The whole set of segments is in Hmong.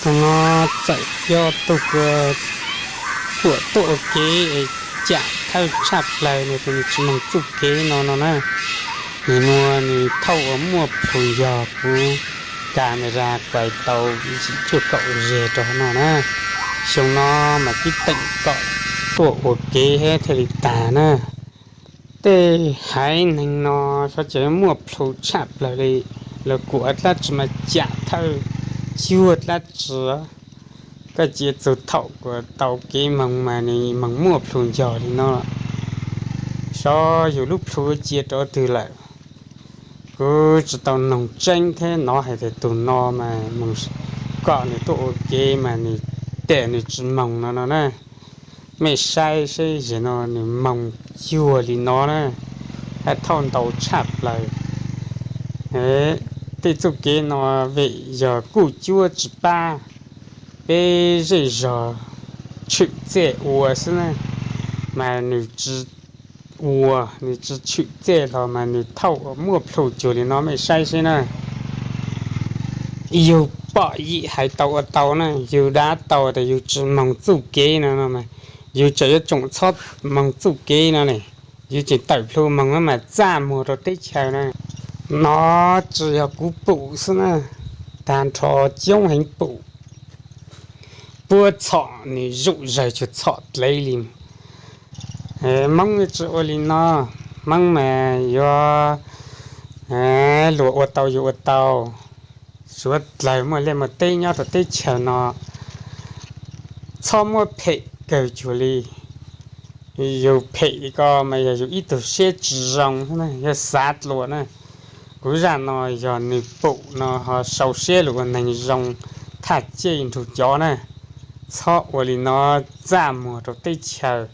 Hnub no txawm yog tus uas tuaj ua ke es cam thawj tshaj plaws no ces nws tsis mloog txuj kev no no na. Nws muaj nws thauj uas muaj plhus yog kuv camera kuais tau yim cuaj kaum zeg rau no na. Xyoo no mas tib teem kom tuaj ua kev thiaj li tag na. Tej haiv neeg no xyov ces muaj plhus tshaj plaws li, lawv kuam dlaab tsi mas cam thawj cuag dlaab tsi. Koj cia txug thaum kuas tau kev moog mas nws moog muaj plhus yog li no. Xyov yug lub plhu cia rau twg lawm. Kuv tsis tau noog tseeb thiab, nov hais tias tug no mas moog kom nws tuaj ua kev mas nws tes nws tsis moog no no na. Mej saib seb zem no nws moog cuag li no na, hab thauj ntau tshaj plaws. Tej txuj kev no vim yog kuj cuab tsis pab, peb zej zog tshwm txij ua xwb na, mas nws tsis ua, nws tsis tshwm txij los mas nws thauj muaj plhus cuag li no, mej saib seb na. Yug pom yim hais tau ua tau na, yug dab tau tas yug tsis moog txuj kev no no mas yug tseem yuav tsoom txhob moog txuj kev no ne, yug tseem tawm plhu moog mas txaj muag rau teb chaws na. No tsis yog kuv pum xwb na, tag nrho coob heev pum. Puab txhom nws zuj zawg tsuas txhom dlev li. Moob tsis ua li no, Moob mas yuav luag ua tau yug ua tau. Suav dlawg muaj liaj muaj teb nyob rau teb chaws no, txhob muab phem kawg cuag li. Yug phem li ko mas yog yug ib tug siab tsis zoo, yog xav dlua na. Kuv zaj no yog nws pum no ho sau siab lug ua neeg zoo thaj caj nrug cov na. Txhob ua li no, txaj muag rau teb chaws.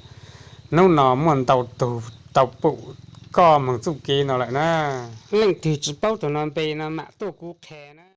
Hnub no muaj ntau tug tau pum koj moog txuj kev no lawm na. Leej twg tsis paub tug no npe no mam tuaj kuv qha na.